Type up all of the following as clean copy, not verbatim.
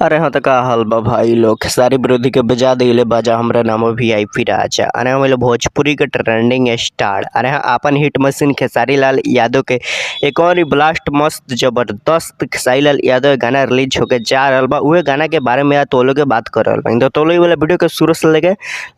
अरे हाँ त का हाल बा भाई लोग। सारी विरोधी के बजा दिले बाजा हमरा नाम वीआईपी राजा। अरे हम भोजपुरी के ट्रेंडिंग स्टार। अरे हाँ आपन हिट मशीन खेसारी लाल यादव के एक और ही ब्लास्ट मस्त जबरदस्त खेसारी लाल यादव के गाना रिलीज होके जा रहल बा। उहे गाना के बारे में तो लोग के बात कर रहल बानी। तो लोग वाला वीडियो के शुरू से लेके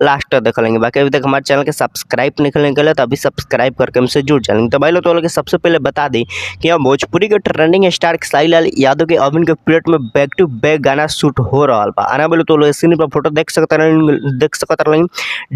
लास्ट तक देख लेंगे। बाकी अभी तक हमारे चैनल के सब्सक्राइब नहीं करेंगे तो अभी सब्सक्राइब करके हमसे जुड़ जाएंगे। तो भाई लोग तो लोग सबसे पहले बता दी कि हम भोजपुरी के ट्रेंडिंग स्टार खेसारी लाल यादव के अभी के पीरियड में बैक टू बैक गाना शूट हो रहा बा। आना बोले तो लोग स्क्रीन पर फोटो देख सकता रहनी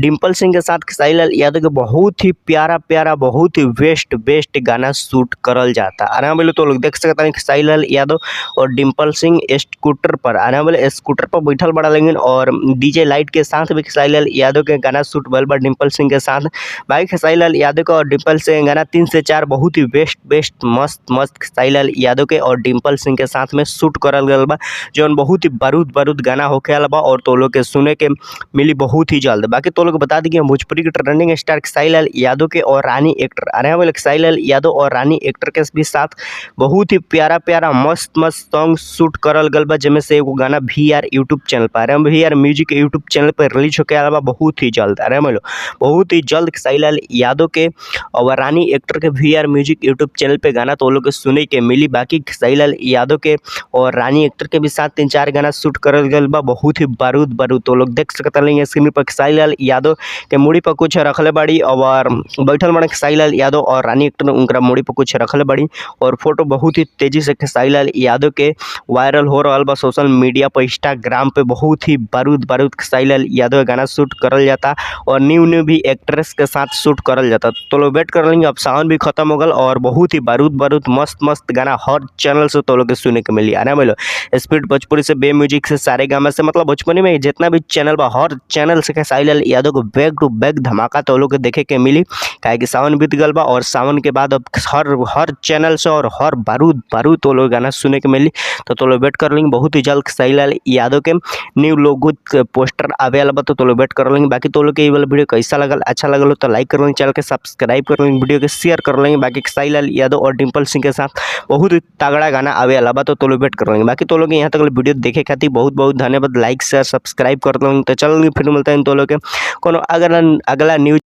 डिम्पल सिंह के साथ खेसारी लाल यादव के बहुत ही प्यारा प्यारा बहुत ही बेस्ट बेस्ट गाना शूट करल जाता। आना बोले तो लोग देख सकता खेसारी लाल यादव और डिम्पल सिंह स्कूटर पर आना बोले स्कूटर पर बैठल बड़ा लेकिन और डीजे लाइट के साथ भी खेसारी लाल यादव के गाना शूट भइल बा डिम्पल सिंह के साथ। भाई खेसारी लाल यादव के और डिम्पल सिंह गाना 3 से 4 बहुत ही बेस्ट बेस्ट मस्त मस्त खेसारी लाल यादव के और डिम्पल सिंह के साथ में शूट करल गल बा, जौन बहुत ही बारूद बारूद गाना होखे वाला बा और तो लोग के सुने के मिली बहुत ही जल्द। बाकी तो लोग बता दी कि हम भोजपुरी के ट्रेंडिंग स्टार खेसारी लाल यादव के और रानी एक्टर अरे हम खेसारी लाल यादव और रानी एक्टर के भी साथ बहुत ही प्यारा प्यारा मस्त मस्त सॉन्ग शूट करल गल बा, जिसमें से एगो गाना we R YouTube channel पर अरे हम we are music YouTube channel पर रिलीज होके वाला बा बहुत ही जल्द। अरे हम बहुत ही जल्द खेसारी लाल यादव के और रानी एक्टर के V R music YouTube channel पे गाना तो लोग के सुने के मिली। बाकी खेसारी लाल यादव के और रानी एक्टर के भी साथ 3-4 गाना शूट करल गल बा बहुत ही बारूद बारूद। तो लोग देख सकता नहीं स्क्रीन पर खेसारी लाल यादव के मुड़ी पर कुछ रखले बाड़ी और बैठल बड़े खेसारी लाल यादव और रानी एक्टर उनका मुड़ी पर कुछ रखले बाड़ी और फोटो बहुत ही तेजी से खेसारी लाल यादव के वायरल हो रहा बा सोशल मीडिया पर इंस्टाग्राम पे। बहुत ही बारूद बारूद खेसारी लाल यादव के गाना शूट करल जाता और न्यू न्यू भी एक्ट्रेस के साथ शूट करल जाता। तो लोग वेट कर लेंगे, अब सावन भी खत्म हो गल और बहुत ही बारूद बारूद मस्त मस्त गाना हर चैनल से तो लोग के सुने के मिली। आना मिलो स्पीड भोजपुरी से, बे म्यूजिक से, सारे गामा से, मतलब भोजपुरी में जितना भी चैनल बा हर चैनल से खेसारी लाल यादव को बैक टू बैक धमाका तो लोग के देखे के मिली। काहे कि सावन बीत गल बा और सावन के बाद अब हर हर चैनल से और हर बारूद बारूद तो लोग गाना सुने के मिली। तो लोग वेट कर लेंगे बहुत ही जल्द खेसारी लाल यादव के न्यू लोगो पोस्टर आवे वाला बा, तो लोग वेट कर लेंगे। बाकी तो लोग के ये वाला वीडियो कैसा लगल, अच्छा लगल तो लाइक कर लेंगे, चैनल के सब्सक्राइब कर लेंगे, वीडियो के शेयर कर लेंगे। बाकी खेसारी लाल यादव और डिम्पल सिंह के साथ बहुत ही तगड़ा गाना आवे वाला बा, तो लोग वेट कर लेंगे। बाकी तो लोग यहाँ तक वीडियो देखे खातिर बहुत बहुत धन्यवाद, लाइक शेयर सब्सक्राइब कर लेंगे। तो चल फिर मिलते हैं तो लोग के कोनो अगला अगला न्यूज।